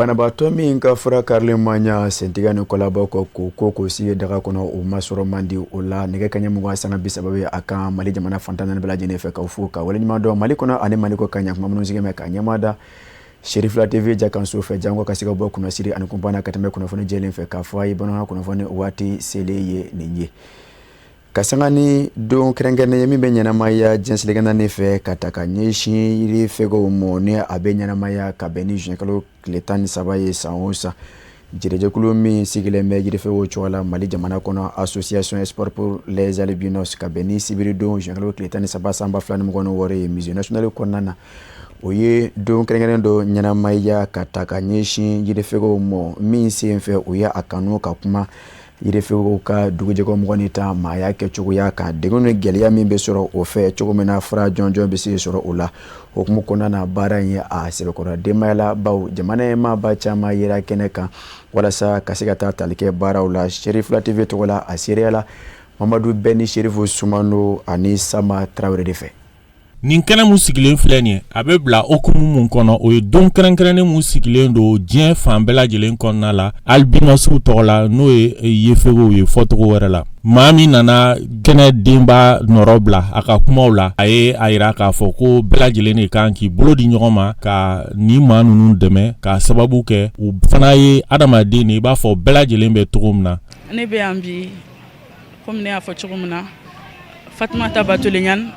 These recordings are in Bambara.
Banabaatɔ min ka fura karilen ma ɲa sentigɛ ni kɔlabɔ kɔ k'o ko k'o sigi daga kɔnɔ, o ma sɔrɔ man di. O la, nɛgɛ kaɲɛ 20 sanga 30 bɛ a kan Mali jamana fan 14 bɛɛ lajɛlen fɛ, k'aw fo ka waleɲuman dɔn Mali kɔnɔ ani Mali kɔ kan. Ɲakuma minnu sigilen bɛ ka ɲɛmaa da Serifila TV jakanso fɛ, janko ka se ka bɔ kunnasiri ani kunpanna ka tɛmɛ kunnafoni jɛlen fɛ, k'a fɔ a ye bamanankan kunnafoni waati selen ye nin ye, ka sanga ni don kɛrɛnkɛrɛnnen ye min bɛ ɲɛnamaya diɲɛ seleke naani fɛ, ka ta ka ɲɛsin yiri fɛgɛw mɔ, ni a bɛ ɲɛnamaya ka bɛn ni juin kalo tile 13 ye san o san. Jirɛjɛkulu min sigilen bɛ yirifɛgɛw cogoya la Mali jamana kɔnɔ, Association Espoir pour les albinos, ka bɛn ni sibiridon juin kalo tile 13 san 2026 ye, Musée national kɔnɔna na, o ye don kɛrɛnkɛrɛnnen dɔ ɲɛnamaya ka ta ka ɲɛsin yirifɛgɛw mɔ, min sen fɛ u ye a kanu ka kuma yirifɛgɛw ka dugujɛkɔmɔgɔ ni ta maaya kɛcogoya kan, degun ni gɛlɛya min bɛ sɔrɔ o fɛ, cogo min na fura jɔnjɔn bɛ se sɔrɔ o la. Hukumu kɔnɔna na, baara in ye a sɛbɛkɔrɔ denbaya la, baw jamana ye maaba caman yera kɛnɛ kan walasa ka se ka taa tali kɛ baaraw la. Serifila TV tɔgɔ la, a seereya la Mamadu Bɛni Serifu Sumano ani Sama Tarawele de fɛ. Nin kɛnɛ mun sigilen filɛ nin ye, a bɛ bila hukumu mun kɔnɔ, o ye don kɛrɛnkɛrɛnnen mun sigilen don diɲɛ fan bɛɛ lajɛlen kɔnɔna la albinosw tɔgɔ la, n'o ye yefegew ye fɔcogo wɛrɛ la. Maa min nana kɛnɛ denba nɔrɔ bila a ka kumaw la, a ye a yira k'a fɔ ko bɛɛ lajɛlen de kan k'i bolo di ɲɔgɔn ma ka nin maa ninnu dɛmɛ, k'a sababu kɛ u fana ye adamaden de, i b'a fɔ bɛɛ lajɛlen bɛ cogo min na. Ne bɛ yan bi, komi ne y'a fɔ cogo min na, Fatumata Batuli Ɲani,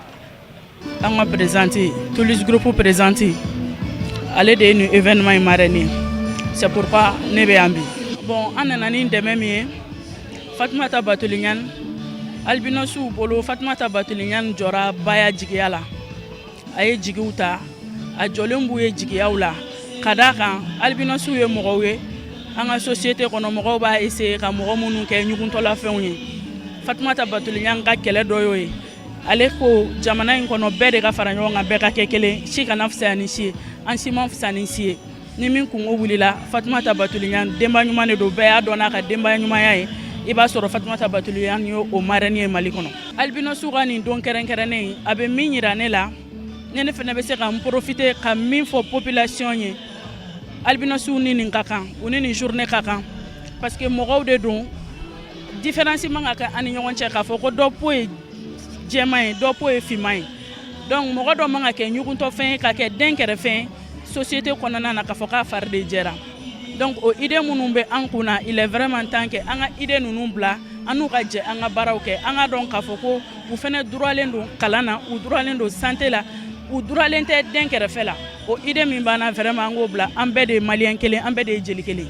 an ka présidente, Toulouse groupe présidente, ale de ye nin événement in marraine. C'est pourquoi ne bɛ yan bi. Bon, an nana ni dɛmɛ min ye, Fatumata Batuli Ɲani, albinosw bolo, Fatumata Batuli Ɲani jɔra baya jigiya la, a ye jigiw ta, a jɔlen b'u ye jigiyaw la, ka d'a kan albinosw ye mɔgɔw ye an ka société kɔnɔ, mɔgɔw b'a essayer ka mɔgɔ minnu kɛ ɲuguntɔlafɛnw ye. Fatumata Batuli Ɲani ka kɛlɛ dɔ y'o ye. Ale ko jamana in kɔnɔ, bɛɛ de ka fara ɲɔgɔn kan, bɛɛ ka kɛ kelen, si kana fisaya ni si ye, an si ma fisa ni si ye. Ni min kungo wulila, Fatumata Batuli Ɲani denba ɲuman de don, bɛɛ y'a dɔn n'a ka denbaya ɲumanya ye. I b'a sɔrɔ Fatumata Batuli Ɲani ye o marraine ye Mali kɔnɔ. Albinosw ka nin don kɛrɛnkɛrɛnnen, a bɛ min yira ne la, ne fana bɛ se ka n profiter ka min fɔ population ye, albinosw ni nin ka kan, u ni nin journée ka kan, parce que mɔgɔw de don, différence man ka kɛ an ni ɲɔgɔn cɛ, k'a fɔ ko dɔ peau ye jɛman ye, dɔ peau ye finman ye. Donc mɔgɔ dɔ man ka kɛ ɲuguntɔfɛn ye, ka kɛ den kɛrɛfɛ société kɔnɔna na, k'a fɔ k'a fari de jɛra. Donc o idée minnu bɛ an kun na, il est vraiment temps que an ka idée ninnu bila, an n'u ka jɛ an ka baaraw kɛ, an ka dɔn k'a fɔ ko u fana droitlen don kalan na, u droitlen don santé la, u droitlen tɛ den kɛrɛfɛ la. O idée min b'an na, vraiment an k'o bila. An bɛɛ de ye Malien kelen, an bɛɛ de ye jeli kelen.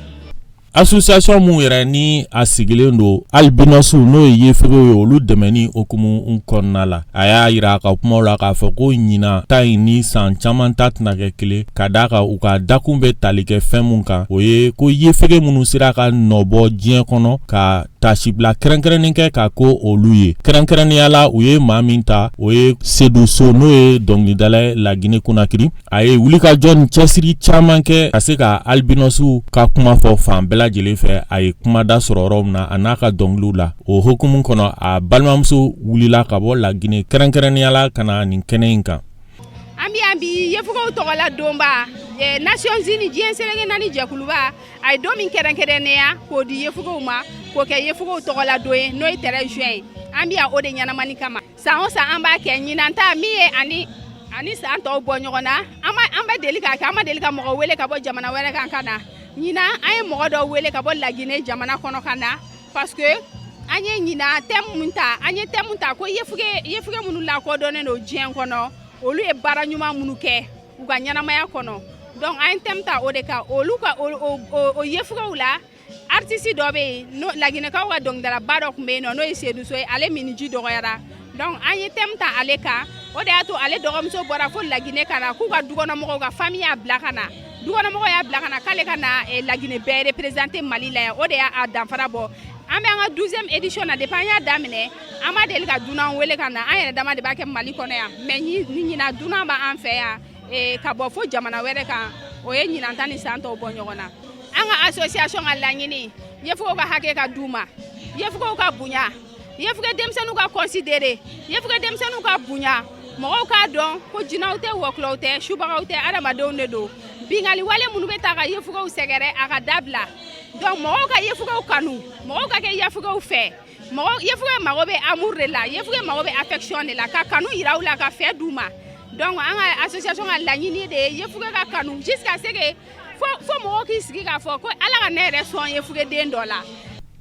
Association mun yɛrɛ ni a sigilen don albinosw, n'o ye yefegew ye, olu dɛmɛni hukumu kɔnɔna la, a y'a yira a ka kumaw la k'a fɔ ko ɲinan ta in ni san caman ta tɛna kɛ kelen, ka d'a kan u ka dakun bɛ tali kɛ fɛn mun kan, o ye ko yefege minnu sera ka nɔbɔ diɲɛ kɔnɔ, ka tasibila kɛrɛnkɛrɛnnen kɛ ka ko olu ye. Kɛrɛnkɛrɛnnenya la, u ye maa min ta, o ye Sedu So, n'o ye dɔnkilidala ye Lagine Konakiri. A ye wulikajɔ ni cɛsiri caman kɛ ka se ka albinosw ka kuma fɔ fan bɛɛ lajɛlen fɛ. A ye kumada sɔrɔ yɔrɔ min na, a n'a ka dɔnkiliw la, o hukumu kɔnɔ, a balimamuso wulila ka bɔ Lagine, kɛrɛnkɛrɛnnenya la, ka na nin kɛnɛ in kan. An bɛ yan bi, yefegew tɔgɔla donba, Nations Unies, diɲɛ seleke naani jɛkuluba, a ye don min kɛrɛnkɛrɛnnenya k'o di yefegew ma, k'o kɛ yefegew tɔgɔla don ye, n'o ye 13 juin ye. An bɛ yan o de ɲɛnamani kama. San o san an b'a kɛ. Ɲinan ta min ye ani san tɔw bɔ ɲɔgɔn na, an bɛ deli k'a kɛ, an ma deli ka mɔgɔ wele ka bɔ jamana wɛrɛ kan ka na. Ɲinan an ye mɔgɔ dɔ wele ka bɔ Lagine jamana kɔnɔ ka na, parce que an ye ɲinan thème mun ta, an ye thème ta ko yefuge minnu lakodɔnnen don diɲɛ kɔnɔ, olu ye baara ɲuman minnu kɛ u ka ɲɛnamaya kɔnɔ. Donc an ye thème ta o de kan, olu ka o yefugew la. Artiste dɔ bɛ yen, n'o Laginɛkaw ka dɔnkilidalaba dɔ tun bɛ yen nɔ, n'o ye Seydou So ye, ale miniji dɔgɔyara. Donc an ye thème ta ale kan. O de y'a to ale dɔgɔmuso bɔra fo Laginɛ ka na, k'u ka dukɔnɔmɔgɔw ka famille y'a bila ka na, dukɔnɔmɔgɔw y'a bila ka na, k'ale ka na Laginɛ bɛɛ représenter Mali la yan. O de y'a danfara bɔ. An bɛ an ka 12e édition na. Depuis an y'a daminɛ, an ma deli ka dunan wele ka na, an yɛrɛ dama de b'a kɛ Mali kɔnɔ yan. Mais ni ɲinan dunan b'an fɛ yan ka bɔ fo jamana wɛrɛ kan, o ye ɲinan ta ni san tɔw bɔ ɲɔgɔn na. An ka association ka laɲini, yefugew ka hakɛ ka d'u ma, yefugew ka bonya, yefuge denmisɛnninw ka considérer, yefuge denmisɛnninw ka bonya, mɔgɔw k'a dɔn ko jinɛw tɛ, wɔkulɔw tɛ, subagaw tɛ, adamadenw de don. Bingali wale minnu bɛ taa ka yefugew sɛgɛrɛ, a ka dabila. Donc mɔgɔw ka yefugew kanu, mɔgɔw ka kɛ yefugew fɛ. Mɔgɔ yefuge mago bɛ amour de la, yefuge mago bɛ affection de la, ka kanu yira u la, ka fɛ d'u ma. Donc an ka association ka laɲini de ye yefuge ka kanu jusqu'à ce que fo mɔgɔw k'i sigi k'a fɔ ko Ala ka ne yɛrɛ sɔn yefuge den dɔ la.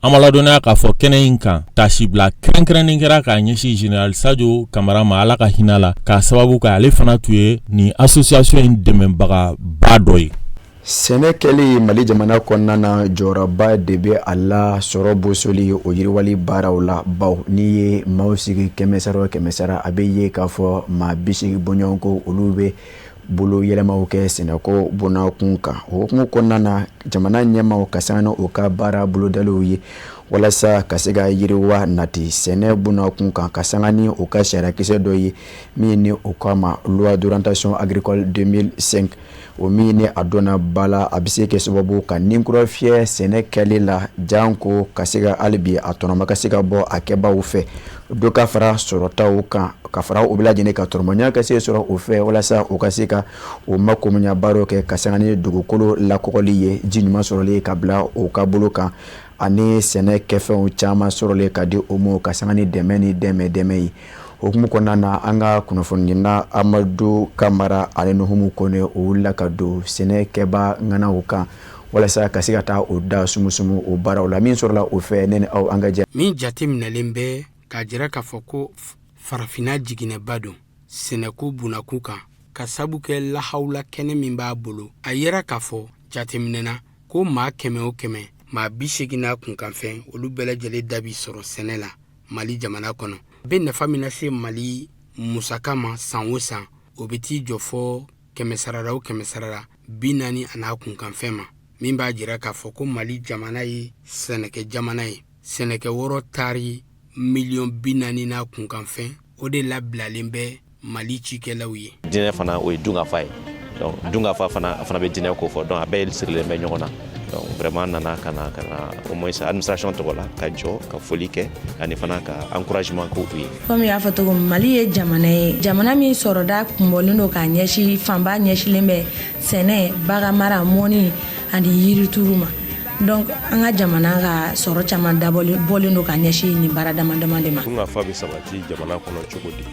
An ma ladɔnniya k'a fɔ kɛnɛ in kan, tasibila kɛrɛnkɛrɛnnen kɛra k'a ɲɛsin général Sadio Kamara ma, Ala ka hinɛ la, k'a sababu kɛ ale fana tun ye nin association in dɛmɛbagaba dɔ ye. Sɛnɛ kɛli Mali jamana kɔnɔna na, jɔyɔrɔba de bɛ a la sɔrɔ bosoli o yiriwali baaraw la, baw n'i ye maaw sigi 100 sara o 100 sara, a bɛ ye k'a fɔ maa 80 bɔɲɔgɔnko, olu bɛ bolo yɛlɛmaw kɛ sɛnɛko bonnakun kan. O hukumu kɔnɔna na, jamana ɲɛmaaw ka sanga ni u ka baara bolodaliw ye walasa ka se ka yiriwa nati sɛnɛ bonnakun kan, ka sanga ni u ka sariyakisɛ dɔ ye min ni o k'a ma loi d'orientation agricole 2005, o min ni a dɔnna ba la, a bɛ se kɛ sababu ka ninkura fiyɛ sɛnɛ kɛli la, janko ka se ka hali bi a tɔnɔma ka se ka bɔ a kɛbaaw fɛ, dɔ ka fara sɔrɔtaw kan, ka fara u bɛɛ lajɛlen ka tɔnɔmɔɲa ka se sɔrɔ o fɛ, walasa u ka se ka o makoɲa baaraw kɛ, ka sanga ni dugukolo lakɔgɔli ye, ji ɲuman sɔrɔli ka bila u ka bolo kan, ani sɛnɛ kɛfɛnw caman sɔrɔli ka di o ma, ka sanga ni dɛmɛ ni dɛmɛ dɛmɛ ye. O hukumu kɔnɔna na, an ka kunnafonidila Amadu Kamara ani Nuhumu Kone, o wulila ka don sɛnɛ kɛba ŋanaw kan walasa ka se ka taa o da sumusumu o baaraw la. Min sɔrɔla o fɛ, ne ni aw, an ka jɛ. Min jateminɛlen bɛ k'a jira k'a fɔ ko Farafinna jiginɛba don sɛnɛko bunakun kan, ka sabu kɛ lahawula kɛnɛ min b'a bolo, a yera k'a fɔ jateminɛna ko maa 100 o 100, maa 80 n'a kunkanfɛn, olu bɛɛ lajɛlen da bi sɔrɔ sɛnɛ la Mali jamana kɔnɔ. Bɛ nafa min lase Mali musaka ma san o san, o bɛ t'i jɔ fɔ kɛmɛ sarada o kɛmɛ sarada 40 a n'a kunkanfɛn ma, min b'a jira k'a fɔ ko Mali jamana ye sɛnɛkɛ jamana ye. Sɛnɛkɛ wɔrɔ taari miliyɔn 40 n'a kunkanfɛn, o de labilalen bɛ Mali cikɛlaw ye. Diinɛ fana, o ye dunkafa ye. Donc dunkafa fana, a fana bɛ diinɛ ko fɔ. Donc a bɛɛ sirilen bɛ ɲɔgɔn na. Donc vraiment, nana ka na au moins administration tɔgɔ la, ka jɔ ka foli kɛ ani fana ka encouragement k'u ye. Komi y'a fɔ cogo min, Mali ye jamana ye, jamana min sɔrɔda kunbɔlen don k'a ɲɛsin, fanba ɲɛsilen bɛ sɛnɛ, baganmara, mɔni ani yirituru ma. Donc an ka jamana ka sɔrɔ caman dabɔlen bɔlen don ka ɲɛsin nin baara dama dama de ma. Dunkafa bɛ sabati jamana kɔnɔ cogo di?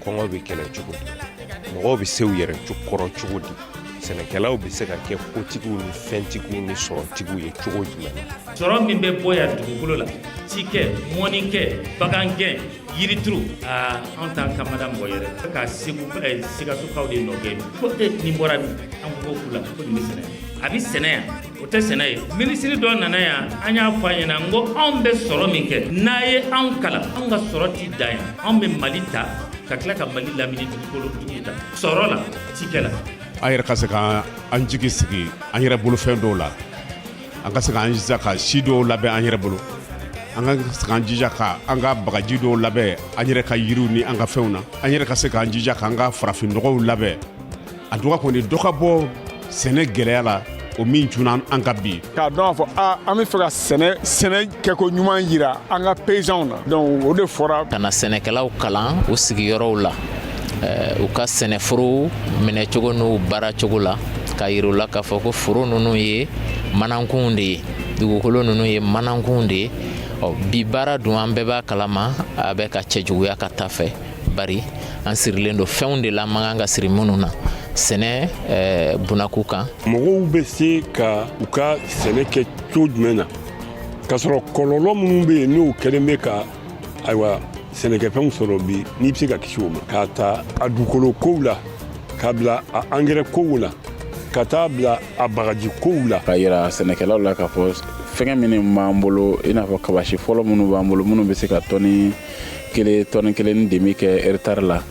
Kɔngɔ bɛ kɛlɛ cogo di? Mɔgɔw bɛ se u yɛrɛ kɔrɔ cogo di? Sɛnɛkɛlaw bɛ se ka kɛ kotigiw ni fɛntigiw ni sɔrɔtigiw ye cogo jumɛn na? Sɔrɔ min bɛ bɔ yan dugukolo la, cikɛ, mɔnikɛ, bagangɛn, yirituru, aa, anw t'an kamada mɔgɔ yɛrɛ ka Segu, Sikasokaw de nɔ gɛn ko e nin bɔra min? An ko k'u la ko nin bɛ sɛnɛ, a bɛ sɛnɛ yan, o tɛ sɛnɛ ye. Minisiri dɔ nana yan, an y'a fɔ a ɲɛna n ko anw bɛ sɔrɔ min kɛ, n'a ye anw kalan, anw ka sɔrɔ ti dan yan. Anw bɛ Mali ta ka tila ka Mali lamini dugukolo dugu ta sɔrɔ la, cikɛ la. An yɛrɛ ka se ka an jigi sigi an yɛrɛ bolofɛn dɔw la, an ka se k'an jija ka si dɔw labɛn an yɛrɛ bolo, an ka se k'an jija ka an ka bagaji dɔw labɛn an yɛrɛ ka yiriw ni an ka fɛnw na, an yɛrɛ ka se k'an jija k'an ka farafinnɔgɔw labɛn. A dɔgɔ kɔni, dɔ ka bɔ sɛnɛ gɛlɛya la, o min cunna an ka bi. K'a dɔn k'a fɔ a an bɛ fɛ ka sɛnɛ kɛko ɲuman yira an ka paysanw na, donc o de fɔra. Ka na sɛnɛkɛlaw kalan u sigiyɔrɔw la, u ka sɛnɛforo minɛcogo n'u baaracogo la, ka yira u la k'a fɔ ko foro ninnu ye manankunw de ye, dugukolo ninnu ye manankunw de ye. Ɔ bi baara dun, an bɛɛ b'a kalama, a bɛ ka cɛjuguya ka taa fɛ, bari an sirilen don fɛnw de la, man kan ka siri minnu na sɛnɛ bunakun kan. Mɔgɔw bɛ se ka u ka sɛnɛ kɛ cogo jumɛn na, k'a sɔrɔ kɔlɔlɔ minnu bɛ yen, n'o kɛlen bɛ ka, ayiwa, sɛnɛkɛfɛnw sɔrɔ bi, n'i bɛ se ka kisi o ma, k'a ta a dugukolo kow la, k'a bila a angɛrɛ kow la, ka taa bila a bagaji kow la? Ka yira sɛnɛkɛlaw la k'a fɔ fɛngɛ minnu b'an bolo, i n'a fɔ kabasi fɔlɔ minnu b'an bolo, minnu bɛ se ka tɔni 1, tɔni 1 ni demi kɛ hectare la,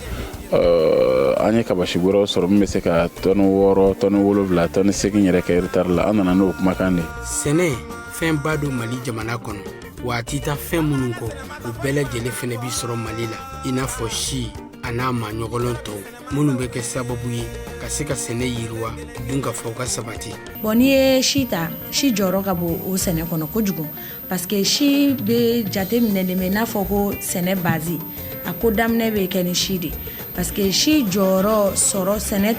an ye kabasi wɛrɛw sɔrɔ min bɛ se ka tɔni 6, tɔni 7, tɔni 8 yɛrɛ kɛ hectare la. An nana n'o kumakan de. Sɛnɛ fɛnba don Mali jamana kɔnɔ, wa a tɛ taa fɛn minnu kɔ, o bɛɛ lajɛlen fɛnɛ bi sɔrɔ Mali la, i n'a fɔ si a n'a maa ɲɔgɔnlɔn tɔw minnu bɛ kɛ sababu ye ka se ka sɛnɛ yiriwa, dun ka fɔ ka sabati. Bon, n'i ye si ta, si jɔyɔrɔ ka bon o sɛnɛ kɔnɔ kojugu, parce que si bɛ jate minɛlen bɛ i n'a fɔ ko sɛnɛ base, a ko daminɛ bɛ kɛ ni si de. Parce Parce que si jɔyɔrɔ sɔrɔ sɛnɛ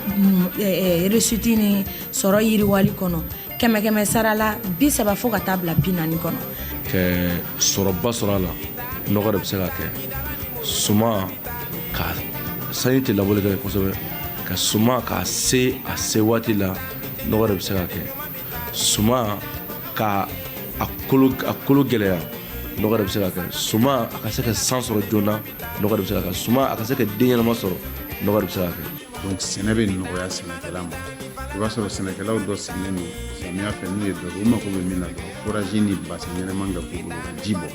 réussite ni sɔrɔ yiriwali kɔnɔ, kɛmɛ kɛmɛ sara la, 30 fo ka taa bila 40 kɔnɔ. Kɛ sɔrɔba sɔrɔ a la, nɔgɔ de bɛ se ka kɛ suma ka sanji tɛ labɔli kɛ kosɛbɛ, ka suma ka se a se waati la, nɔgɔ de bɛ se ka kɛ suma ka a kolo gɛlɛya, nɔgɔ de bɛ se ka kɛ suma a ka se ka san sɔrɔ joona, nɔgɔ de bɛ se ka kɛ suma a ka se ka den ɲɛnama sɔrɔ, nɔgɔ de bɛ se ka kɛ. Donc sɛnɛ bɛ nɔgɔya sɛnɛkɛla ma. I b'a sɔrɔ sɛnɛkɛlaw dɔ sigilen don samiya fɛ, n'u ye dɔ kɛ, u mako bɛ min na dɔrɔn, forage ni bassin ɲɛnɛman ka k'u bolo ka ji bɔ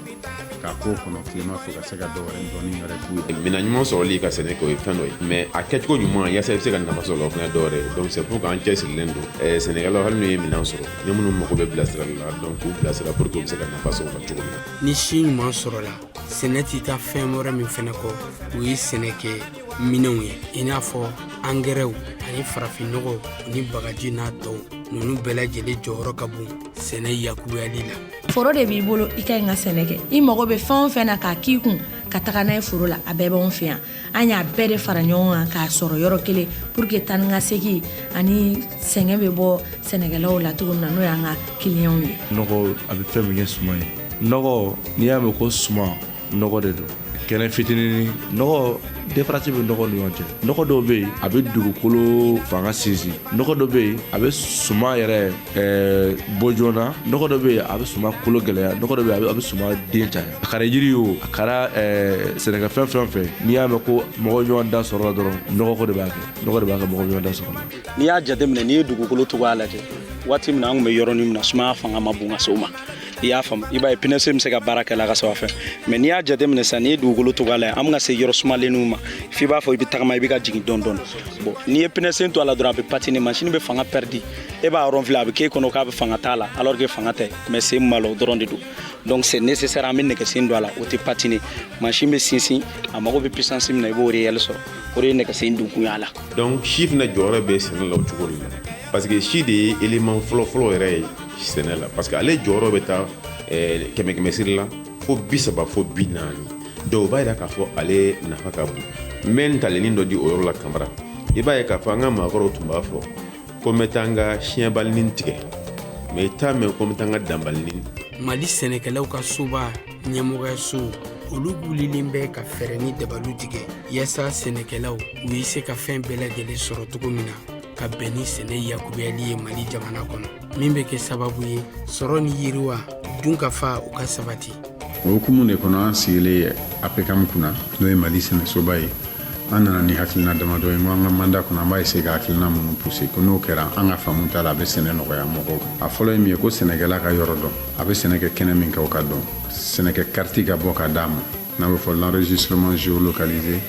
k'a k'o kɔnɔ tilema fɛ, ka se ka dɔ wɛrɛ dɔɔni wɛrɛ k'u ye. Minɛn ɲuman sɔrɔli ka sɛnɛ kɛ, o ye fɛn dɔ ye, mais a kɛcogo ɲuman yaasa i bɛ se ka nafa sɔrɔ, o fana dɔ wɛrɛ ye. Donc c'est pour que an cɛsirilen don sɛnɛkɛlaw, hali n'u ye minɛn sɔrɔ, ni minnu mago bɛ bilasirali la, donc k'u bilasira pour que u bɛ se ka nafa sɔrɔ o la cogo min na. Ni si ɲuman sɔrɔla, sɛnɛ tɛ taa fɛn wɛrɛ min fɛnɛ kɔ, o ye sɛnɛkɛ minɛnw ye, i n'a fɔ angɛrɛw ani farafinnɔgɔw ni bagaji n'a tɔw. Ninnu bɛɛ lajɛlen jɔyɔrɔ ka bon sɛnɛ yakuyali la. Foro de b'i bolo, i ka ɲi ka sɛnɛ kɛ, i mago bɛ fɛn o fɛn na k'a k'i kun ka taga n'a ye foro la, a bɛɛ b'anw fɛ yan. An y'a bɛɛ de fara ɲɔgɔn kan k'a sɔrɔ yɔrɔ kelen pour que taa ni ka segin ani sɛgɛn bɛ bɔ sɛnɛkɛlaw la cogo min na, n'o y'an ka kiliyanw ye. Nɔgɔ, a bɛ fɛn min kɛ suma ye, nɔgɔ, n'i y'a mɛn ko suma, nɔgɔ de don. Kɛnɛ fitinin nɔgɔ, différence bɛ nɔgɔ ni ɲɔgɔn cɛ. Nɔgɔ dɔw bɛ yen, a bɛ dugukolo fanga sinsin. Nɔgɔ dɔ bɛ yen, a bɛ suma yɛrɛ bɔ joona. Nɔgɔ dɔ bɛ yen, a bɛ suma kolo gɛlɛya. Nɔgɔ dɔ bɛ yen, a bɛ suma den caya. A kɛra yiri ye o, a kɛra sɛnɛkɛfɛn fɛn fɛn, n'i y'a mɛn ko mɔgɔ ɲɔgɔn da sɔrɔ la dɔrɔn, nɔgɔ ko de b'a kɛ, nɔgɔ de b'a kɛ mɔgɔ ɲɔgɔn da sɔrɔ la. N'i y'a jateminɛ, n'i ye dugukolo cogoya lajɛ, waati min na an tun bɛ yɔrɔnin min na, sumaya fanga ma bon ka se o ma, i y'a faamu, i b'a ye pneu bɛ se ka baara kɛ la ka sɔrɔ a fɛ. Mais n'i y'a jateminɛ sisan, n'i ye dugukolo cogoya lajɛ, an bɛ ka se yɔrɔ sumalenninw ma, f'i b'a fɔ i bɛ tagama, i bɛ ka jigin dɔɔni dɔɔni. Bon, n'i ye pneu to a la dɔrɔn, a bɛ patiner, machine bɛ fanga perdu, e b'a ronfler, a bɛ k'e kɔnɔ k'a bɛ fanga t'a la, alors que fanga tɛ, mais sen min b'a la, o dɔrɔn de don. Donc c'est nécessaire, an bɛ nɛgɛsen don a la, o tɛ patiner, machine bɛ sinsin, a mago bɛ puissance min na, i b'o réel sɔrɔ. O de ye nɛgɛsen donkun y'a la. Donc si fana jɔyɔrɔ bɛ sɛnɛ la o cogo de la, parce que si de ye élément fɔlɔ-fɔlɔ yɛrɛ ye sɛnɛ la, parce que ale jɔyɔrɔ bɛ taa kɛmɛ kɛmɛ siri la fo 30 fo 40. Donc o b'a yira k'a fɔ ale nafa ka bon. N bɛ ntalenin dɔ di o yɔrɔ la, Kamara. I b'a ye k'a fɔ an ka maakɔrɔw tun b'a fɔ ko n bɛ taa n ka siɲɛbalinin tigɛ, mais i t'a mɛn ko n bɛ taa n ka danbalinin. Mali sɛnɛkɛlaw ka soba ɲɛmɔgɔyaso, olu wulilen bɛ ka fɛɛrɛ ni dabaliw tigɛ yaasa sɛnɛkɛlaw u ye se ka fɛn bɛɛ lajɛlen sɔrɔ cogo min na ka bɛn ni sɛnɛ yakuyali ye Mali jamana kɔnɔ, min bɛ kɛ sababu ye sɔrɔ ni yiriwa, dunkafa, o ka sabati. O hukumu de kɔnɔ, an sigilen APCAM kunna, n'o ye Mali sɛnɛsoba ye, an nana ni hakilina damadɔ ye. Ko an ka mandat kɔnɔ, an b'a essayer ka hakilina minnu pousser, ko n'o kɛra, an ka faamu t'a la, a bɛ sɛnɛ nɔgɔya mɔgɔw kan. A fɔlɔ ye min ye, ko sɛnɛkɛla ka yɔrɔ dɔn, a bɛ sɛnɛ kɛ kɛnɛ min kan, o ka dɔn, sɛnɛkɛ carte ka bɔ ka d'a ma, n'a bɛ fɔ l'enregistrement géolocalisé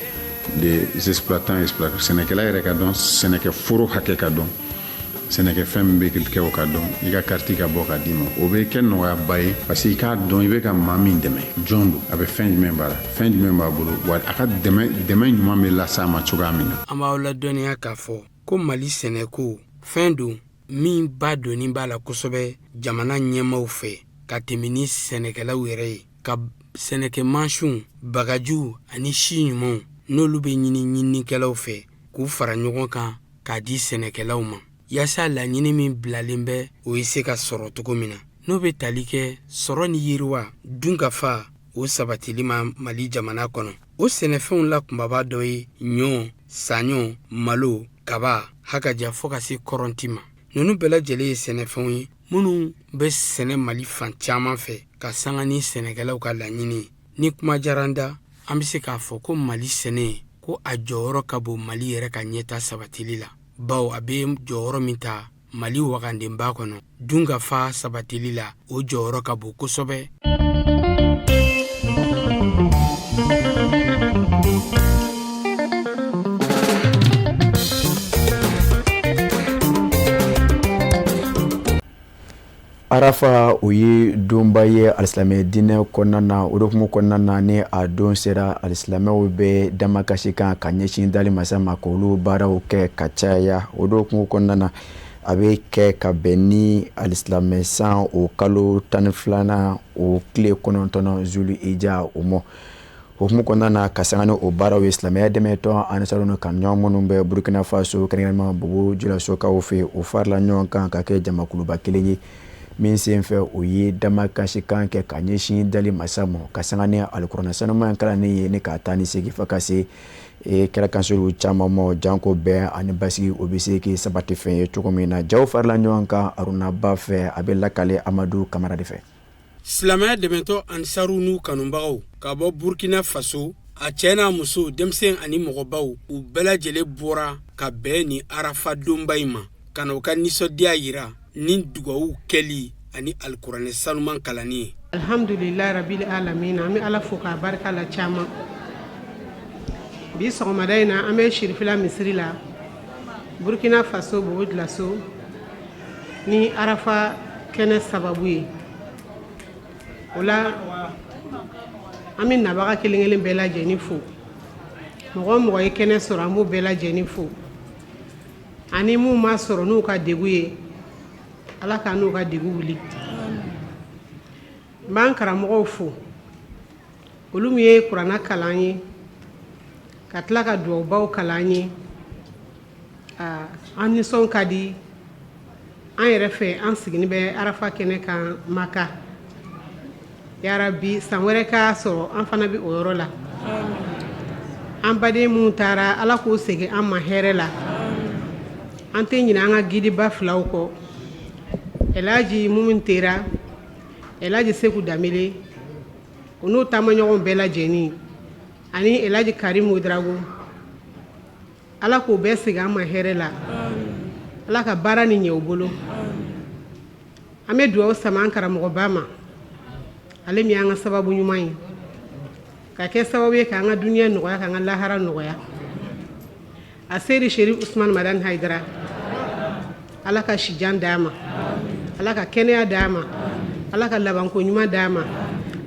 des exploitants exploitants. Sɛnɛkɛla yɛrɛ ka dɔn, sɛnɛkɛ foro hakɛ ka dɔn, sɛnɛkɛfɛn min bɛ kɛ, o ka dɔn, i ka carte ka bɔ ka d'i ma. O bɛ kɛ nɔgɔyaba ye, parce que i k'a dɔn i bɛ ka maa min dɛmɛ, jɔn don, a bɛ fɛn jumɛn baara, fɛn jumɛn b'a bolo, wa a ka dɛmɛ ɲuman bɛ las'a ma cogoya min na. An b'aw ladɔnniya k'a fɔ ko Mali sɛnɛko fɛn don min ba donni b'a la kosɛbɛ jamana ɲɛmaw fɛ ka tɛmɛ ni sɛnɛkɛlaw yɛrɛ ye, ka sɛnɛkɛ mansinw, bagajiw ani si ɲumanw, n'olu bɛ ɲini ɲininikɛlaw fɛ, k'u fara ɲɔgɔn kan k'a di sɛnɛkɛlaw ma, yaasa laɲini min bilalen bɛ, o ye se ka sɔrɔ cogo min na, n'o bɛ tali kɛ sɔrɔ ni yiriwa, dunkafa, o sabatili ma Mali jamana kɔnɔ. O sɛnɛfɛnw la kunbaba dɔ ye ɲɔ, saɲɔ, malo, kaba, hakaja, fɔɔ ka se kɔrɔnti ma. Ninnu bɛɛ lajɛlen ye sɛnɛfɛnw ye minnu bɛ sɛnɛ Mali fan caman fɛ ka sanga ni sɛnɛkɛlaw ka laɲini. Ni kuma diyara n da, an bɛ se k'a fɔ ko Mali sɛnɛ, ko a jɔyɔrɔ ka bon Mali yɛrɛ ka ɲɛta sabatili la, bawo a bɛ jɔyɔrɔ min ta Mali wagandenba kɔnɔ dunkafa sabatili la, o jɔyɔrɔ ka bon kosɛbɛ. Arafa, o ye donba ye alisilamɛ diinɛ kɔnɔna na. O hukumu kɔnɔna na, ni a don sera, alisilamɛw bɛ damakasi kan ka ɲɛsin dali masa ma, k'olu baaraw kɛ ka caya. O hukumu kɔnɔna na, a bɛ kɛ ka bɛn ni alisilamɛ san o kalo 12nan, o tile 9 zulu ija o ma. Hukumu kɔnɔna na, ka sanga ni o baaraw ye, silamɛya dɛmɛtɔn Ansaru ni kanuɲɔgɔn minnu bɛ Burkina Faso, kɛrɛnkɛrɛnnenya Bobo Julasokaw fɛ, o farala ɲɔgɔn kan ka kɛ jamakuluba kelen ye min senfɛ o ye damakasikan kɛ ka ɲɛsin dali masa ma, ka sanga ni alikuranɛ sanuman kalanni ye ni ka taa ni segin fo ka se kɛra kansoliw caman ma, janko bɛn ani basigi o bɛ se k'i sabati fɛn ye cogo min na. Jaw farala ɲɔgɔn kan Aruna Ba fɛ, a bɛ lakale Amadu Kamara de fɛ. Silamɛya dɛmɛtɔn Ansaru n'u kanubagaw ka bɔ Burkina Faso, a cɛ n'a muso, denmisɛn ani mɔgɔbaw, u bɛɛ lajɛlen bɔra ka bɛn ni Arafa donba in ma, ka na u ka nisɔndiya yira ni dugawu kɛli ani alikuranɛ sanuman kalanni ye. Alhamdulilahi rabili alamina, an bɛ Ala fo k'a barika la caman. Bi sɔgɔmada in na, an bɛ Sirifila misiri la, Burkina Faso, Bobo Julaso, ni Arafa kɛnɛ sababu ye. O la, an bɛ nabaga kelen kelen bɛɛ lajɛlen fo. Mɔgɔ o mɔgɔ ye kɛnɛ sɔrɔ, an b'o bɛɛ lajɛlen fo, ani minnu ma sɔrɔ n'u ka degun ye, Ala ka n'u ka degun wuli. N b'an karamɔgɔw fo, olu min ye kuranɛ kalan ye ka tila ka dugawubaw kalan ye. An nisɔn ka di an yɛrɛ fɛ, an sigilen bɛ Arafa kɛnɛ kan Maka. Yarabi, san wɛrɛ k'a sɔrɔ an fana bɛ o yɔrɔ la. An baden minnu taara, Ala k'u segin an ma hɛrɛ la. An tɛ ɲinɛ an ka gidiba filaw kɔ, Elaji Mumini Tera, Elaji Seku Danbele, u n'u taamaɲɔgɔnw bɛɛ lajɛlen, ani Elaji Karimu Ouédraogo. Ala k'o bɛɛ segin an ma hɛrɛ la. Ala ka baara ni ɲɛ u bolo. An bɛ dugawu sama an karamɔgɔba ma, ale min y'an ka sababu ɲuman ye, ka kɛ sababu ye k'an ka duniya nɔgɔya, k'an ka lahara nɔgɔya, a seri Seri Usumani Madani Hayidara. Ala ka sijan d'a ma, Ala ka kɛnɛya d'a ma, Ala ka labanko ɲuman d'a ma,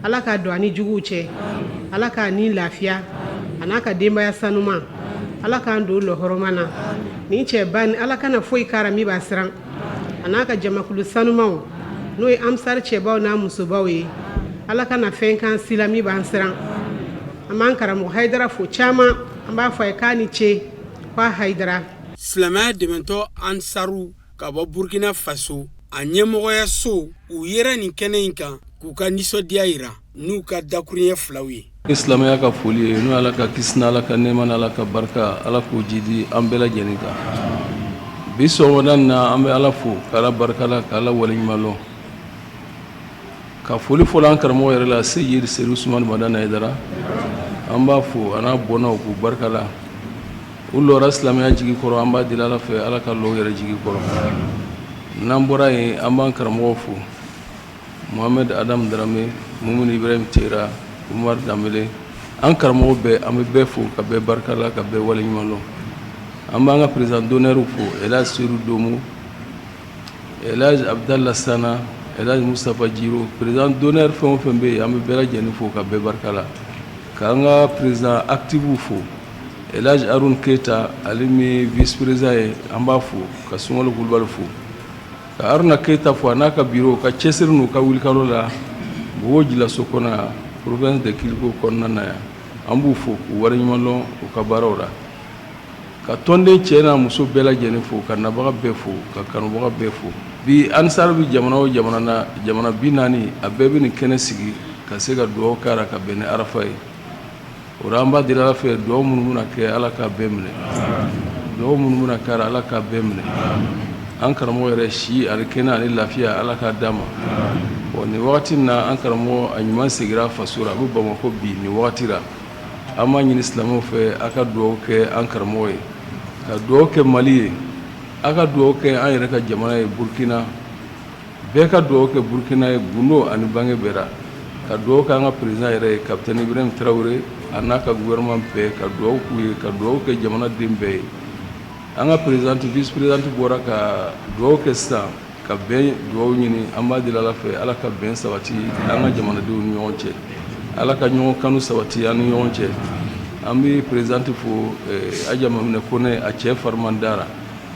Ala k'a don ani juguw cɛ, Ala k'a ni lafiya, a n'a ka denbaya sanuman. Ala k'an don lɔhɔrɔma na nin cɛba ni Ala kana foyi kara min b'a siran, a n'a ka jamakulu sanumanw, n'o ye Ansar cɛbaw n'a musobaw ye. Ala kana fɛn kan si la min b'an siran. An b'an karamɔgɔ Hayidara fo caman, an b'a fɔ a ye k'a ni ce, k'a Hayidara. Silamɛya dɛmɛtɔn Ansaru ka bɔ Burkina Faso, a ɲɛmɔgɔyaso, u yera nin kɛnɛ in kan k'u ka nisɔndiya yira n'u ka dakuruɲɛ filaw ye. Ni silamɛya ka foli ye, n'o Ala ka kisi n'Ala ka nɛɛma n'Ala ka barika, Ala k'o jidi an bɛɛ lajɛlen kan. Bi sɔgɔmada in na, an bɛ Ala fo k'Ala barika la, k'Ala waleɲuman lɔn, ka foli fɔlɔ an karamɔgɔ yɛrɛ la, Seyidi Seri Usumani Madani Hayidara. An b'a fo a n'a bɔnnaw k'u barika la. U lɔra silamɛya jigi kɔrɔ, an b'a deli Ala fɛ, Ala ka lɔ u yɛrɛ jigi kɔrɔ. N'an bɔra yen, an b'an karamɔgɔw fo, Mohamed Adam Darame, Mumuni Ibrahim Tera, Umar Danbele, an karamɔgɔ bɛɛ, an bɛ bɛɛ fo ka bɛɛ barika la, ka bɛɛ waleɲuman lɔn. An b'an ka président d'honneur fo, Elhadj Seydou Domo, Elhadj Abdallah Sana, Elhadj Moustapha Djiro, président d'honneur fɛn o fɛn bɛ yen, an bɛ bɛɛ lajɛlen fo ka bɛɛ barika la. K'an ka président actif fo, Elhadj Haroun Keita, ale min vice président ye, an b'a fo, ka Sunkalo Kulubali fo, ka Haruna Keita fo a n'a ka bureau ka cɛsiri n'u ka wulikajɔ la Bobo Julaso kɔnɔ yan, province de Kiliko kɔnɔna na yan. An b'u fo k'u waleɲuman lɔn u ka baaraw la, ka tɔnden cɛ n'a muso bɛɛ lajɛlen fo, ka nabaga bɛɛ fo, ka kanubaga bɛɛ fo. Bi Ansar bɛ jamana o jamana na, jamana 40, a bɛɛ bɛ nin kɛnɛ sigi ka se ka dugawu k'a ra ka bɛn ni Arafa ye. O la, an b'a deli Ala fɛ, dugawu minnu bɛna kɛ, Ala k'a bɛɛ minɛ. Dugawu minnu bɛna kɛ, Ala k'a bɛɛ minɛ. An karamɔgɔ yɛrɛ si ani kɛnɛ ani lafiya, Ala k'a d'a ma. Bon, nin wagati in na, an karamɔgɔ a ɲuman seginna faso la, a bɛ Bamakɔ bi nin wagati la. An b'a ɲini silamɛw fɛ, a ka dugawu kɛ an karamɔgɔ ye, ka dugawu kɛ Mali ye, a ka dugawu kɛ an yɛrɛ ka jamana ye Burukina. Bɛɛ ka dugawu kɛ Burukina ye, gundo ani bange bɛɛ la, ka dugawu kɛ an ka président yɛrɛ ye, capitaine Ibrahim Traoré, a n'a ka gouvernement bɛɛ, ka dugawu k'u ye, ka dugawu kɛ jamanaden bɛɛ ye. An ka présidente, vice présidente bɔra ka dugawu kɛ sisan, ka bɛn dugawu ɲini. An b'a deli Ala fɛ, Ala ka bɛn sabati an ka jamanadenw ni ɲɔgɔn cɛ, Ala ka ɲɔgɔn kanu sabati an ni ɲɔgɔn cɛ. An bɛ présidente fo, Aja Maminɛ Kone, a cɛ fariman dara.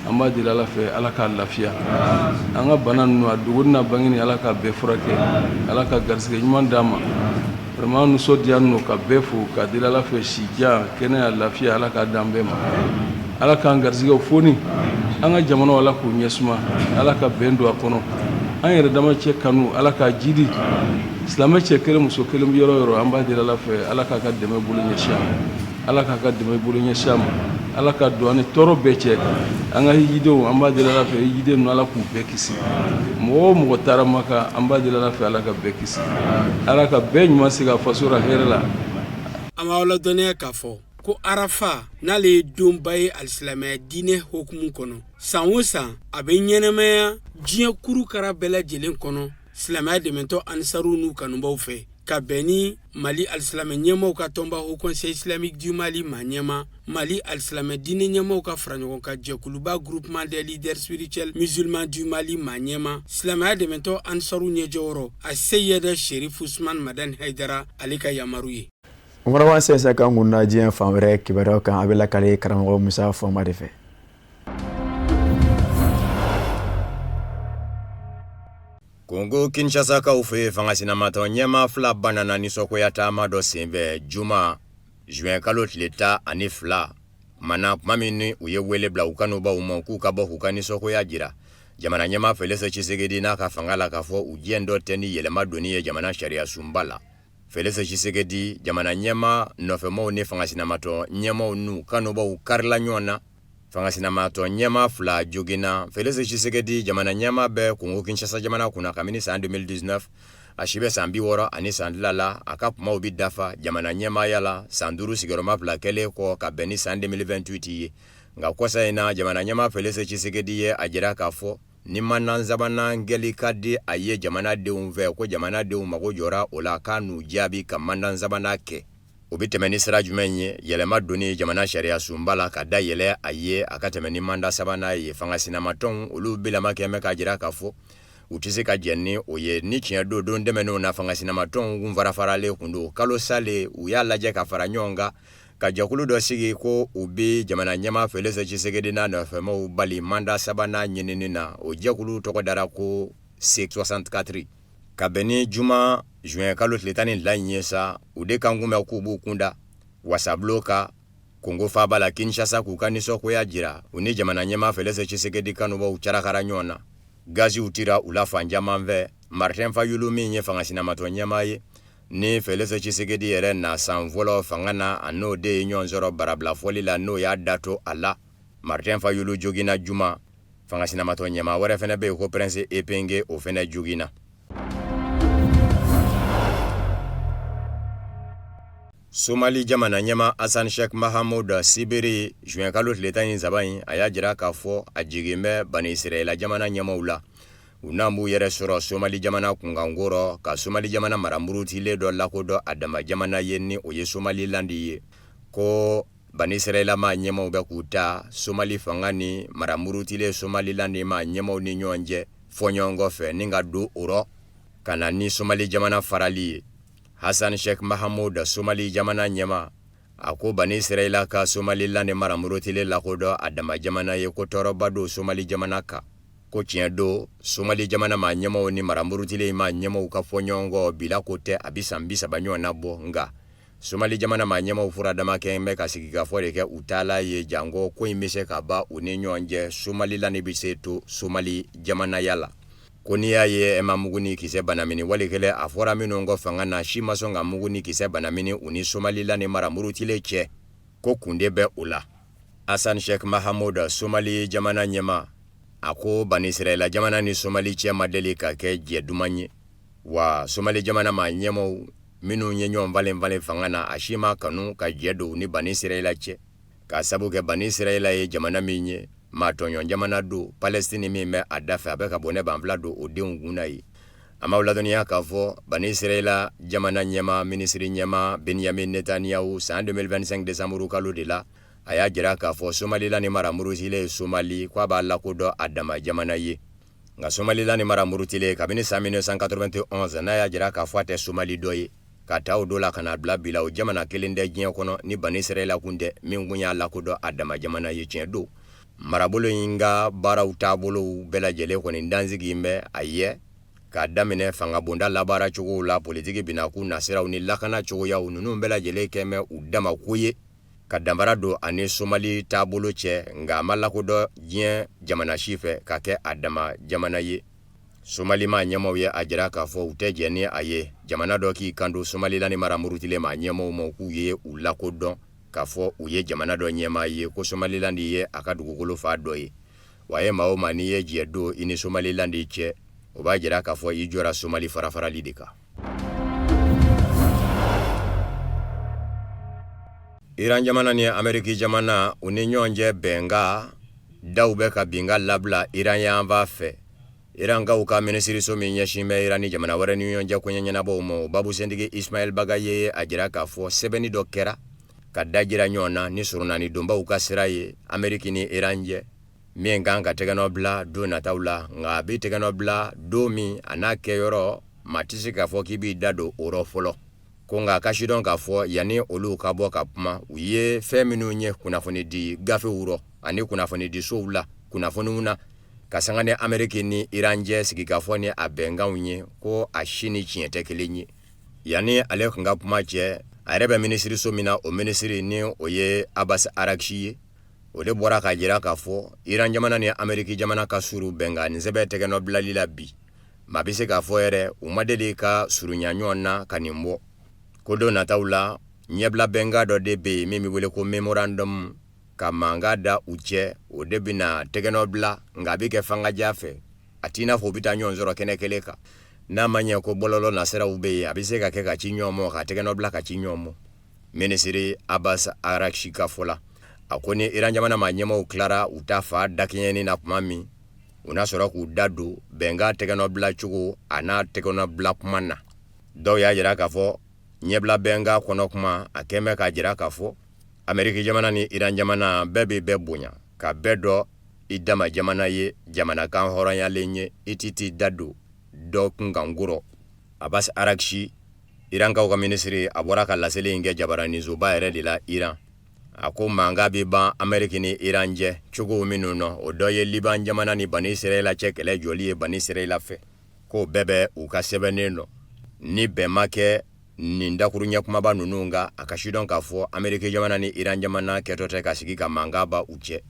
An b'a deli Ala fɛ, Ala k'a lafiya. An ka bana ninnu, a dogoni n'a bangeni, Ala k'a bɛɛ furakɛ. Ala ka garisɛgɛ ɲuman d'an ma. Vraiment an nisɔndiyalen don ka bɛɛ fo ka deli Ala fɛ si jan kɛnɛya lafiya Ala k'a d'an bɛɛ ma Ala k'an garisɛgɛw foni an ka jamanaw Ala k'u ɲɛsuma Ala ka bɛn don a kɔnɔ an yɛrɛ dama cɛ kanu Ala k'a jidi silamɛ cɛ kelen muso kelen bɛ yɔrɔ o yɔrɔ an b'a deli Ala fɛ Ala k'a ka dɛmɛ bolo ɲɛsin an ma Ala k'a ka dɛmɛ bolo ɲɛsin an ma Ala ka don an ni tɔɔrɔ bɛɛ cɛ an ka hijidenw an b'a deli Ala fɛ hijiden ninnu Ala k'u bɛɛ kisi mɔgɔ o mɔgɔ taara Maka an b'a deli Ala fɛ Ala ka bɛɛ kisi Ala ka bɛɛ ɲuman segin a faso la hɛrɛ la. An b'aw ladɔnniya k'a fɔ ko arafa n'ale ye donba ye alisilamɛya diinɛ hukumu kɔnɔ san o san a bɛ ɲɛnamaya diɲɛ kurukara bɛɛ lajɛlen kɔnɔ silamɛya dɛmɛtɔn ansaru n'u kanubaw fɛ ka bɛn ni mali alisilamɛ ɲɛmaaw ka tɔnba haut conseil islamique du mali maa ɲɛmaa mali alisilamɛ diinɛ ɲɛmaaw ka faraɲɔgɔnkan jɛkuluba groupement des leaders spirituels musulmans du mali maa ɲɛmaa silamɛya dɛmɛtɔn ansaru ɲɛjɔyɔrɔ a seyɛdɛ sherif usman madani haidara ale ka yamaru ye. O fana b'an sɛnsɛn k'an kun da diɲɛ fan wɛrɛ kibaruyaw kan a bɛ lakale karamɔgɔ Musa Fɔnba de fɛ. Kongo Kinshasakaw fɛ yen fangasinamatɔn ɲɛmaa fila banana nisɔngoya taama dɔ senfɛ juma juin kalo tile 12 tuma na tuma min ni u ye wele bila u kanubaw ma k'u ka bɔ k'u ka nisɔngoya jira jamana ɲɛmaa Felix Tshisekedi n'a ka fanga la k'a fɔ u jɛn dɔ tɛ ni yɛlɛma donni ye jamana sariyasunba la. Felix Tshisekedi jamana ɲɛmaa nɔfɛmaaw ni fangasinamatɔn ɲɛmaaw n'u kanubaw karila ɲɔgɔn na. Fangasinamatɔn ɲɛmaa fila joginna. Felix Tshisekedi jamana ɲɛmaa bɛ Kongo Kinshasa jamana kunna kabini san 2019. A si bɛ san 60 ani san tila la. A ka kumaw bɛ dafa jamana ɲɛmaaya la san 5 sigiyɔrɔma fila kɛlen kɔ ka bɛn ni san 2028 ye. Nka kɔsa in na jamana ɲɛmaa Felix Tshisekedi ye a jira k'a fɔ ni mandat sabanan kɛli ka di a ye jamanadenw fɛ, ko jamanadenw mago jɔra o la k'a n'u jaabi ka mandat sabanan kɛ. O bɛ tɛmɛ ni sira jumɛn ye? Yɛlɛma donni jamana sariyasunba la ka da yɛlɛ a ye a ka tɛmɛ ni mandat sabanan ye. Fanga sinamatɔnw olu bilama kɛn bɛ k'a jira k'a fɔ u tɛ se ka jɛn ni o ye. Ni tiɲɛ don, don tɛmɛnenw na fanga sinamatɔnw kun farafaralen kun don. Kalo salen u y'a lajɛ ka fara ɲɔgɔn kan ka jɛkulu dɔ sigi ko u bɛ jamana ɲɛmaa Felix Tshisekedi n'a nɔfɛmaaw bali mandat sabanan ɲinini na. O jɛkulu tɔgɔ dara ko C64. Ka bɛn ni juma juin kalo tile 12 in ye sa, u de kan kun bɛ k'u b'u kun da wasabulon kan Kongo faaba la Kinshasa k'u ka nisɔngoya jira. U ni jamana ɲɛmaa Felix Tshisekedi kanubaw carakara ɲɔgɔn na. Gaziw tira u la fan caman fɛ. Martin Fayulu min ye fanga sinamatɔn ɲɛmaa ye ni Felix Tshisekedi yɛrɛ na san fɔlɔ fanga na, a n'o de ye ɲɔgɔn sɔrɔ barabila fɔli la, n'o y'a da to a la. Martin Fayulu joginna juma. Fanga sinamatɔn ɲɛmaa wɛrɛ fana bɛ yen ko Prince Epenge, o fana joginna. Somali jamana ɲɛmaa Hassan Sheikh Mahamud sibiri juin kalo tile 13 in, a y'a jira k'a fɔ a jigin bɛ Bani Israɛla jamana ɲɛmaaw la. U n'an b'u yɛrɛ sɔrɔ Somali jamana kunkanko rɔ, ka Somali jamana mara murutilen dɔ lakodɔn a dama jamana ye, ni o ye Somaliland ye. Ko Bani Israɛla maa ɲɛmaaw bɛ k'u ta Somali fanga ni mara murutilen Somaliland maa ɲɛmaaw ni ɲɔgɔn cɛ fɔɲɔgɔnkɔ fɛ ni ka don o rɔ ka na ni Somali jamana farali ye. Hassan Sheikh Mahamud Somali jamana ɲɛmaa, a ko Bani Israɛla ka Somaliland mara murutilen lakodɔn a dama jamana ye, ko tɔɔrɔba don Somali jamana kan. Ko tiɲɛ don, Somali jamana maa ɲɛmaaw ni mara murutilen maa ɲɛmaaw ka fɔɲɔgɔnkɔ bila ko tɛ, a bɛ san 30 ɲɔgɔn na bɔ. Nka Somali jamana maa ɲɛmaaw furadama kɛn bɛ ka sigikafɔ de kɛ u taala ye, janko ko in bɛ se ka ban u ni ɲɔgɔn cɛ, Somaliland bɛ se to Somali jamanaya la. Ko n'i y'a ye ma mugu ni kisɛ banamini wali kelen a fɔra minnu kɔ fanga na si ma sɔn ka mugu ni kisɛ banamini u ni Somaliland mara murutilen cɛ, ko kun de bɛ o la. Hassan Sheikh Mahamud Somali jamana ɲɛmaa, a ko Bani Israɛla jamana ni Somali cɛ ma deli ka kɛ jɛ duman ye. Wa Somali jamana maa ɲɛmaaw minnu ye ɲɔgɔn falen falen fanga na, a si ma kanu ka jɛ don u ni Bani Israɛla cɛ, k'a sabu kɛ Bani Israɛla ye jamana min ye, maa tɔɲɔn jamana don. Palestine min bɛ a da fɛ, a bɛ ka bɔnɛ banfula don o denw kun na ye. An b'aw ladɔnniya k'a fɔ Bani Israɛla jamana ɲɛmaa, minisiri ɲɛmaa Benyamin Netanyahu, san 2025 décembre kalo de la, a y'a jira k'a fɔ Somaliland mara murutilen Somali, k'a b'a lakodɔn a dama jamana ye. Nka Somaliland mara murutilen kabini san 1991, n'a y'a jira k'a fɔ a tɛ Somali dɔ ye, ka taa o don la ka n'a bila bi la, o jamana kelen tɛ diɲɛ kɔnɔ ni Bani Israɛla kun tɛ min kun y'a lakodɔn a dama jamana ye. Tiɲɛ don, marabolo in ka baaraw taabolow bɛɛ lajɛlen kɔni dansigi bɛ a ye. K'a daminɛ fangabonda labaaracogow la, politiki binakun nasiraw ni lakana cogoyaw, ninnu bɛɛ lajɛlen kɛn bɛ u dama ko ye ka danfara don a ni Somali taabolo cɛ, nka a ma lakodɔn diɲɛ jamana si fɛ ka kɛ a dama jamana ye. Somali maa ɲɛmaaw ye a jira k'a fɔ u tɛ jɛn ni a ye jamana dɔ k'i kanto Somalilandi mara murutilen maa ɲɛmaaw ma k'u ye u lakodɔn k'a fɔ u ye jamana dɔ ɲɛmaa ye, ko Somalilandi ye a ka dugukolo fan dɔ ye. Wa ye maa o maa n'i ye jɛ don i ni Somalilandi cɛ, o b'a jira k'a fɔ i jɔra Somali farafarali de kan. Iran jamana ni Ameriki jamana u ni ɲɔgɔn cɛ bɛnkan daw bɛ ka binkan labila Iran yanfan fɛ. Irankaw ka minisiriso min ɲɛsin bɛ Iran ni jamana wɛrɛ ni ɲɔgɔn cɛ koɲɛ ɲɛnabɔw ma, o babusentigi Ismail Bagaye ye a jira k'a fɔ sɛbɛnni dɔ kɛra ka da jira ɲɔgɔn na ni surunani donbaw ka sira ye Ameriki ni Iran cɛ, min kan ka tɛgɛnɔ bila don nataw la. Nka a bɛ tɛgɛnɔ bila don min a n'a kɛyɔrɔ, maa tɛ se k'a fɔ k'i b'i da don o rɔ fɔlɔ. Ko nka ka sidɔn k'a fɔ yanni olu ka bɔ ka kuma, u ye fɛn minnu ye kunnafonidi gafew rɔ ani kunnafonidisow la kunnafoniw na ka sanga ni Ameriki ni Iran cɛ sigikafɔ ni a bɛnkanw ye, ko a si ni tiɲɛ tɛ kelen ye. Yanni ale tun ka kuma cɛ, a yɛrɛ bɛ minisiriso min na, o minisiri ni o ye Abbas Araghchi ye, o de bɔra k'a jira k'a fɔ Iran jamana ni Ameriki jamana ka surun bɛnkan nin sɛbɛn tɛgɛnɔ bilali la bi. Maa bɛ se k'a fɔ yɛrɛ u ma deli ka surunya ɲɔgɔn na ka nin bɔ. Ko don nataw la, ɲɛbila bɛnkan dɔ de bɛ yen min bɛ wele ko memorandum ka mankan da u cɛ, o de bɛna tɛgɛnɔ bila, nka a bɛ kɛ fangaja fɛ, a t'i n'a fɔ u bɛ taa ɲɔgɔn sɔrɔ kɛnɛ kelen kan. N'a ma ɲɛ ko bɔlɔlɔ nasiraw bɛ yen, a bɛ se ka kɛ ka ci ɲɔgɔn ma, ka tɛgɛnɔ bila ka ci ɲɔgɔn ma. Minisiri Abbas Araghchi ka fɔ la, a ko ni Iran jamana maa ɲɛmaaw tilara u ta fa dakɛɲɛni na tuma min, u na sɔrɔ k'u da don bɛnkan tɛgɛnɔ bila cogo a n'a tɛgɛnɔ bila kuma na. Dɔw y'a jira k'a fɔ ɲɛbila bɛnkan kɔnɔ kuma, a kɛn bɛ k'a jira k'a fɔ Ameriki jamana ni Iran jamana bɛɛ bɛ bɛɛ bonya, ka bɛɛ dɔn i dama jamana ye, jamana kan hɔrɔnyalen ye, i tɛ t'i da don dɔ kunkanko rɔ. Abbas Araghchi, Irankaw ka minisiri, a bɔra ka laseli in kɛ jabaranisoba yɛrɛ de la Iran. A ko mankan bɛ ban Ameriki ni Iran cɛ cogo minnu nɔ, o dɔ ye Liban jamana ni Bani Israɛla cɛ kɛlɛ jɔli ye Bani Israɛla fɛ, k'o bɛɛ bɛ u ka sɛbɛnnen nɔ. Ni bɛn ma kɛ nin dakuruɲɛ kumaba ninnu kan, a ka sidɔn k'a fɔ Ameriki jamana ni Iran jamana kɛtɔ tɛ ka sigi ka mankan ban u cɛ.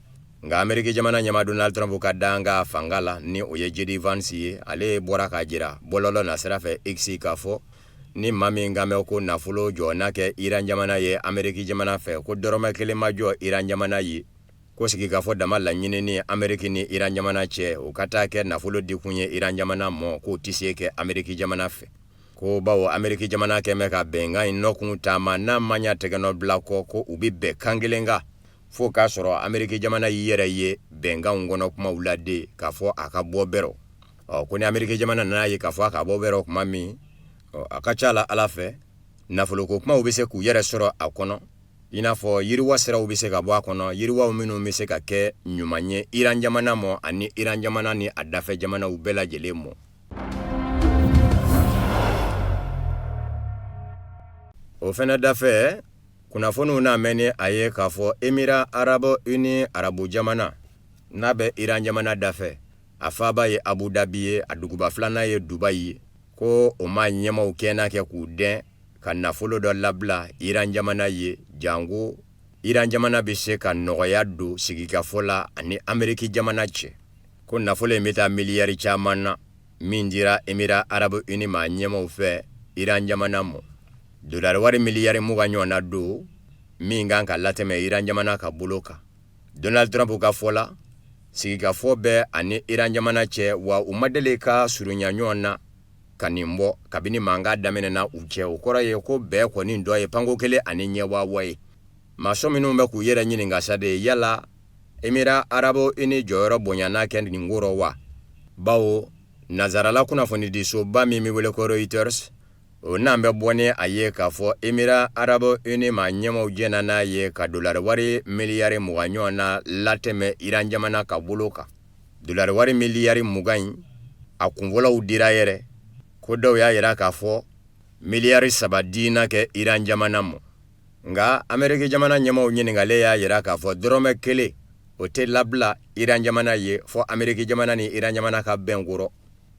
Nka Ameriki jamana ɲɛmaa Donald Trump ka dankan fanga la, ni o ye JD Vance ye, ale bɔra k'a jira bɔlɔlɔ nasira fɛ X k'a fɔ ni maa min kan bɛ ko nafolo jɔ na kɛ Iran jamana ye Ameriki jamana fɛ, ko dɔrɔmɛ kelen ma jɔ Iran jamana ye. Ko sigikafɔ dama laɲinini Ameriki ni Iran jamana cɛ, o ka taa kɛ nafolo dikun ye Iran jamana mɔ, k'o tɛ se kɛ Ameriki jamana fɛ. Ko bawo Ameriki jamana kɛn bɛ ka bɛnkan in nɔkun taama, n'a ma ɲa tɛgɛnɔ bila kɔ, ko u bɛ bɛn kan kelen kan, fo k'a sɔrɔ Ameriki jamana y'i yɛrɛ ye bɛnkanw kɔnɔ kumaw la de k'a fɔ a ka bɔ bɛrɔ. Ɔ ko ni Ameriki jamana nana ye k'a fɔ a ka bɔ bɛrɔ kuma min, ɔ a ka ca la Ala fɛ, nafoloko kumaw bɛ se k'u yɛrɛ sɔrɔ a kɔnɔ, i n'a fɔ yiriwa siraw bɛ se ka bɔ a kɔnɔ, yiriwaw minnu bɛ se ka kɛ ɲuman ye Iran jamana mɔ ani Iran jamana ni a dafɛ jamanaw bɛɛ lajɛlen mɔ. O fɛnɛ dafɛ, kunnafoniw n'a mɛn ni a ye k'a fɔ Émirats Arabes Unis, arabu jamana n'a bɛ Iran jamana dafɛ, a faaba ye Abu Dhabi ye, a duguba filanan ye Dubaï ye, ko o maa ɲɛmaaw kɛnna kɛ k'u dɛn ka nafolo dɔ labila Iran jamana ye, janko Iran jamana bɛ se ka nɔgɔya don sigikafɔ la ani Ameriki jamana cɛ. Ko nafolo in bɛ taa miliyari caman na min dira Émirats Arabes Unis maa ɲɛmaaw fɛ Iran jamana mɔ. Dolari wari miliyari 20 ɲɔgɔn na don min kan ka latɛmɛ Iran jamana ka bolo kan. Donald Trump ka fɔ la, sigikafɔ bɛ ani Iran jamana cɛ, wa u ma deli ka surunya ɲɔgɔn na ka nin bɔ kabini mankan daminɛna u cɛ. O kɔrɔ ye ko bɛɛ kɔni dɔ ye panko kelen ani ɲɛwawa ye. Maa sɔn minnu bɛ k'u yɛrɛ ɲininka sa de, yala Émirats Arabes Unis jɔyɔrɔ bonyana kɛ nin ko rɔ wa? Bawo nansarala kunnafonidisoba min bɛ wele ko Reuters, o n'an bɛ bɔ ni a ye k'a fɔ Émirats Arabes Unis maa ɲɛmaaw jɛnna n'a ye ka dolari wari miliyari 20 ɲɔgɔn na latɛmɛ Iran jamana ka bolo kan. Dolari wari miliyari 20 in, a kunfɔlɔw dira yɛrɛ, ko dɔw y'a jira k'a fɔ miliyari 3 dina kɛ Iran jamana ma. Nka Ameriki jamana ɲɛmaaw ɲininkalen y'a jira k'a fɔ dɔrɔmɛ kelen o tɛ labila Iran jamana ye fɔ Ameriki jamana ni Iran jamana ka bɛn ko rɔ.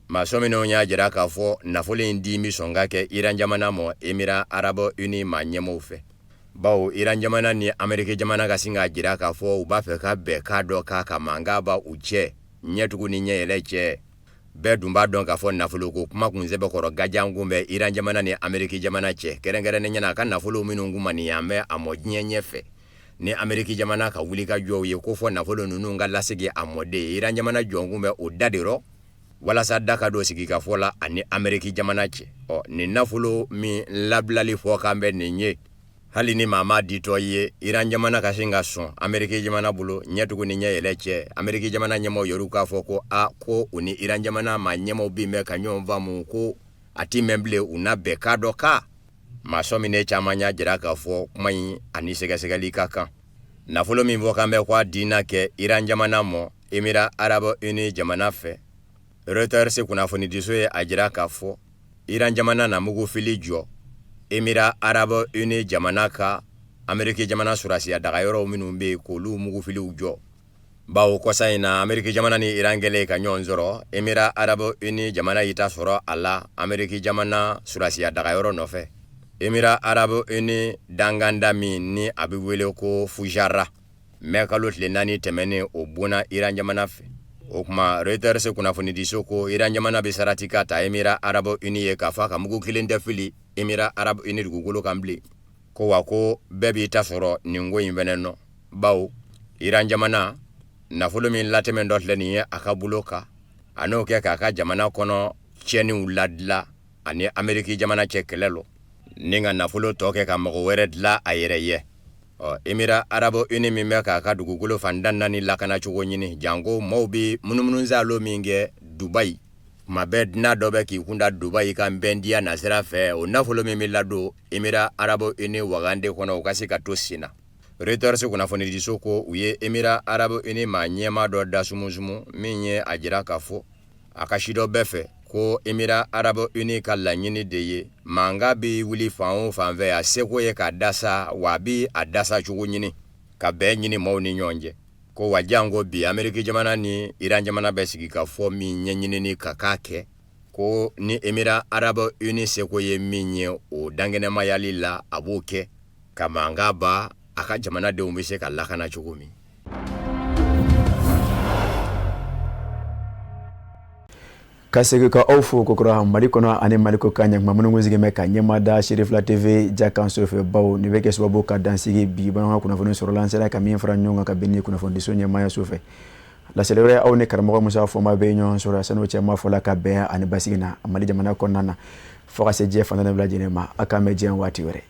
Maa sɔminenw y'a jira k'a fɔ nafolo in di bɛ sɔn ka kɛ Iran jamana mɔ Émirats Arabes Unis maa ɲɛmaaw fɛ, bawo Iran jamana ni Ameriki jamana ka sin k'a jira k'a fɔ u b'a fɛ ka bɛnkan dɔ k'a ka mankan ban u cɛ ɲɛtugu ni ɲɛyɛlɛ cɛ. Bɛɛ dun b'a dɔn k'a fɔ nafoloko kuma kun sɛbɛkɔrɔ gajankun bɛ Iran jamana ni Ameriki jamana cɛ, kɛrɛnkɛrɛnnenya na a ka nafolo minnu kun maniyan bɛ a mɔ diɲɛ ɲɛfɛ ni Ameriki jamana ka wulikajɔw ye ko fɔ nafolo ninnu ka lasegin a mɔ de. Iran jamana jɔnkun bɛ o da de rɔ walasa da ka don sigikafɔ la ani Ameriki jamana cɛ. Ɔ nin nafolo min labilali fɔ kan bɛ nin ye, hali ni maa ma ditɔ ye Iran jamana ka sin ka sɔn Ameriki jamana bolo ɲɛtugu ni ɲɛ yɛlɛ cɛ, Ameriki jamana ɲɛmaaw yɛrɛ k'a fɔ ko a ko u ni Iran jamana maa ɲɛmaaw bin bɛ ka ɲɔgɔn faamu, ko a ti mɛn bilen u na bɛnkan dɔ kan. Maa sɔminen caman y'a jira k'a fɔ kuma in ani sɛgɛsɛgɛli ka kan. Nafolo min fɔ kan bɛ ko a di na kɛ Iran jamana mɔ Émirats Arabes Unis jamana fɛ, Reuters kunnafonidiso ye a jira k'a fɔ Iran jamana na mugufili jɔ Émirats Arabes Unis jamana ka Ameriki jamana sɔrɔdasiya dagayɔrɔw minnu bɛ yen, k'olu mugufiliw jɔ, bawo kɔsa in na Ameriki jamana ni Iran kɛlen ka ɲɔgɔn sɔrɔ, Émirats Arabes Unis jamana y'i ta sɔrɔ a la Ameriki jamana sɔrɔdasiya dagayɔrɔ nɔfɛ. Émirats Arabes Unis danganda min ni a bɛ wele ko Fujairah, mɛ kalo tile 4 tɛmɛnen o bonna Iran jamana fɛ. O tuma Reuters kunnafonidiso ko Iran jamana bɛ sarati ka ta Émirats Arabes Unis ye k'a fɔ a ka mugu kelen tɛ fili Émirats Arabes Unis dugukolo kan bilen, ko wa ko bɛɛ b'i ta sɔrɔ nin ko in fɛnɛ nɔ, bawo Iran jamana nafolo min latɛmɛ dɔ filɛ nin ye a ka bolo kan, a n'o kɛ k'a ka jamana kɔnɔ tiɲɛniw ladila ani Ameriki jamana cɛ kɛlɛ lɔ, ni ka nafolo tɔ kɛ ka mɔgɔ wɛrɛ dilan a yɛrɛ ye. Ɔ Émirats Arabes Unis min bɛ k'a ka dugukolo fan tan naani lakanacogo ɲini, janko maaw bɛ munumunusaalo min kɛ Dubayi tuma bɛɛ, dunan dɔ bɛ k'i kunda Dubayi kan bɛndiya nasira fɛ, o nafolo min bɛ ladon Émirats Arabes Unis wagande kɔnɔ, o ka se ka to sen na. Reuters kunnafonidiso ko u ye Émirats Arabes Unis maa ɲɛmaa dɔ da sumusumu min ye a jira k'a fɔ a ka sidɔn bɛɛ fɛ ko Émirats Arabes Unis ka laɲini de ye mankan bɛ wuli fan o fan fɛ, a seko ye k'a dasa, wa a bɛ a dasa cogo ɲini ka bɛn ɲini maaw ni ɲɔgɔn cɛ, ko wa janko bi Ameriki jamana ni Iran jamana bɛ sigi ka fɔ min ɲɛɲinini ka k'a kɛ, ko ni Émirats Arabes Unis seko ye min ye o dankɛnɛmayali la, a b'o kɛ ka mankan ban, a ka jamanadenw bɛ se ka lakana cogo min. Ka segin ka aw fo kokura Mali kɔnɔ ani Mali kɔkan, ɲɛkuma minnu kun sigilen bɛ ka ɲɛmada Serifila TV jakanso fɛ, bawo nin bɛ kɛ sababu ka dansigi bi bamanankan kunnafoni sɔrɔla an sera ka min fara ɲɔgɔn kan ka bɛn ni kunnafonidiso ɲɛmaayaso fɛ. Laseli wɛrɛ, aw ni karamɔgɔ Musa Fɔnba bɛ ɲɔgɔn sɔrɔ. San'o cɛ, m'a fɔla ka bɛn ani basigi na Mali jamana kɔnɔna na, fo ka se diɲɛ fan bɛɛ lajɛlen ma. A k'an bɛn diɲɛ waati wɛrɛ.